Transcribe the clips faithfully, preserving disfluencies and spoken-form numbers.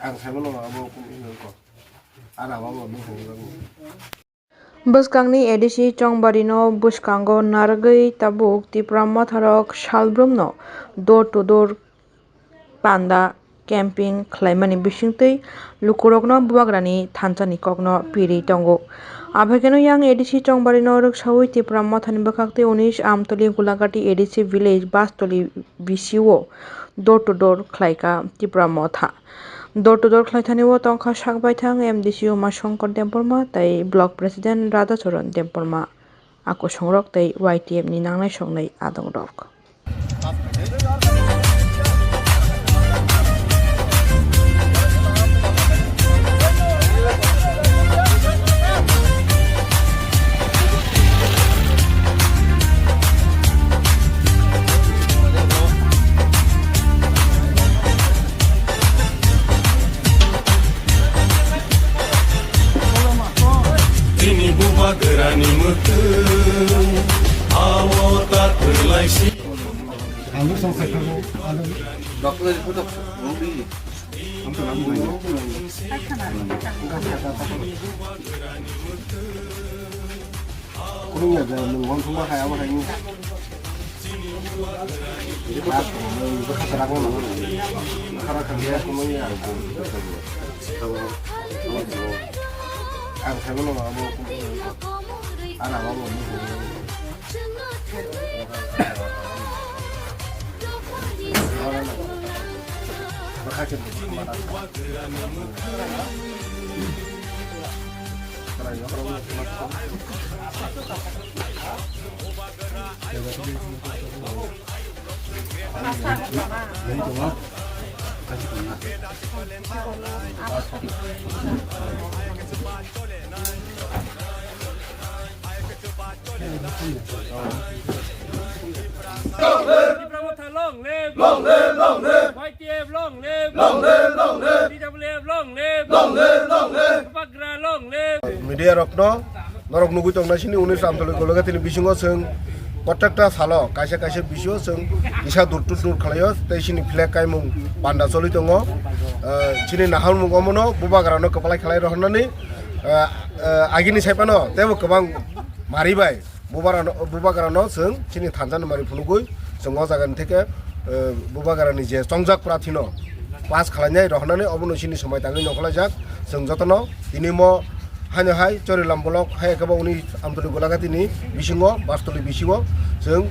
Ang saimanno abo kung wngkha. Ara abo nung hwnwi bagwi. Bwskangni A D C Chongbarino bwskango narwgwi tabuk Tipra motharok salbrumno door to door panda camping khlaimani bisingtwi lukurokno bubagrani thansani kokno piri tongo. Aphaikheno yang A D C Chongbarino rwksawi Tipra mothani bwkhaktwi unis Amtoli Gulagati A D C village Bastoli B C O door to door khlaikha Tipra motha. Door to door khlaithani o tongkha sak baithang M D C Uma Shankar Debbarma tei Block President Radhacharan Debbarma, a kosongrok tei Y T F ni nangnai songnai adongrok. Bini bubagrani mwkhwng, awo ta kwlaisi. Ang bwswk sakha bo, ano. Doctor report of movie. Kurung ya, jangan nungguan semua kayak apa kayak ini. Bwkha kwrak no nangmani. Bwkha kwrak khe kunu ya. Ang saimanno abo. Ang abo. Bwkha khe. Tipra Motha long live! Long live, long live! Y T F long live! Long live, long live! T W F long live! Long live, long live! Bubagra long live! Media rokno norok nugwi tongnai sini unis Amtoli Gulagati ni bisingo chwng protekta salo kaisa kaisa bisio chwng kisa dur to dur khlaio tei sini flag kaimung panda choli tongo. Eh, sini naharmung omono bubagrano kwplai khlai rohornani, eh, eh, agini saipano teibo kwbang mari bai. Bubagrano, bubagrano chwng chini thansa ni mari phunugwi chwng o jaga ni theke, eh, bubagrani je chongjak prathi no pass khlainai rohornani obono chini somai tangwi nongkhorlaijak. Chwng jotono tini mo haino hai Chorilam block hai khe bo uni Amtoli Gulagati ni bisingo Bastoli B C O chwng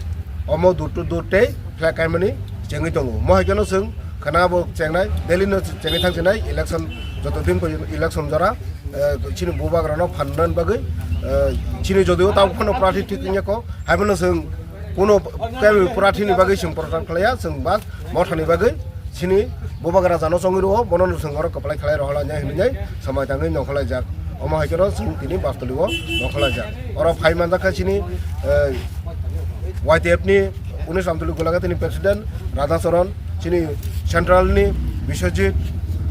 omo dur to dur tei flag kaimani chengwi tongo. Mo hai kheno chwng khana bo chengnai, daily no chengwi thangsinai election, joto din election jora. Eh, chini bubagrano phanna bagwi, eh, chini jodio tabuk phano prathi thik wngya kho, haiphano chwng kuno kemi prathini bagwi chwng prochar khlaiya, chwng bas mothani bagwi chini bubagra jano chongwi rwo, bono chwng oro kwplai khlai rohorlainai hinwi somai tangwi nongkhorlaijak. Omo hai kheno chwng tini Bastoli o nongkhorlaijak. Oro phai manjak kha chini, eh, Y T F ni unis Amtoli Gulagati ni president Radhacharan, chini central ni Biswajit,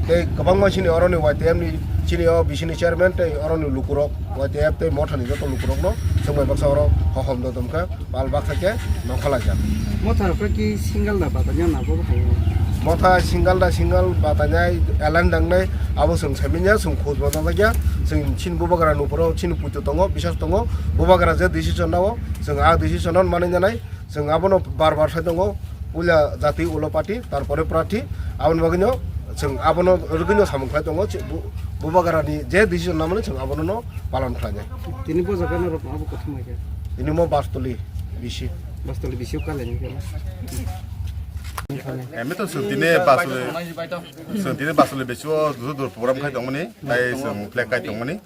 tei kwbangma chini oroni Y T F ni chini o B C ni chairman tei oroni lukurok Y T F tei mothani joto lukurokno chwngbai baksa oro hohom dodom khe pal baksa khe nongkhorlaijak. Motha rok ki single da bata nyo na bo hai? Motha single da single bata nyai elan dangnai abo chwng saimanya chwng khoj bo dajak ya chwng chini bubagra nuporo chini puito tongo bisas tongo bubagra je decision nao chwng a decision no manwi nanai. Chwng abono bar bar sai tongo, puila jati ulo party, tarpore prathi, aboni bagwino chwng abono rwgwino samung khlai tongo, chwng bu-, bubagrani je decision namani chwng abono no palon khlainai. Tini bo jaga norok abo kothoma khe? Tini mo Bastoli B C. Bastoli B C o kalaini khe? Emi to chwng tini Bastoli, chwng tini Bastoli B C o dur dur program khai tongmani, tai chwng flag kai tongmani.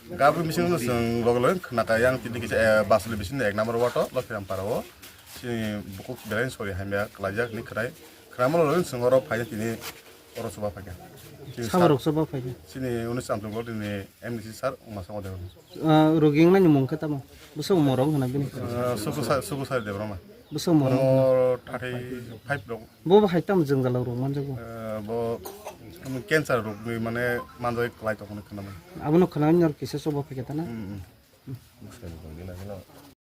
Gabri mising no chwng log log khna ka yang tini kisa, eh, Bastoli B C ni ek number ward o Lokhiram para o. Chini bukuk belai sori hamya kalaijak ni khwnai. Khwnamo logwi chwng oro phaina tini oro chuba phaikha. Chini Sama sir, rok chuba phaikha. Chini unis Amtwng Block ni M D C sir Uma Sangma Debbarma. Ah, rogi wngnai ni mung khe tamo? Bwswk morok hwnna bini? Ah, Suku Sa-, Suku Sari Debbarma. Bwswk morok hwnna? Mo thirty five rok. Bo bo hai tamo jwngjal rok manjago? Ah, bo cancer rok ni mane manjai kwlai tong hwnwi khwnamani. Abono khwnamani norok kisa chuba phaikha ta na? Mm, mm.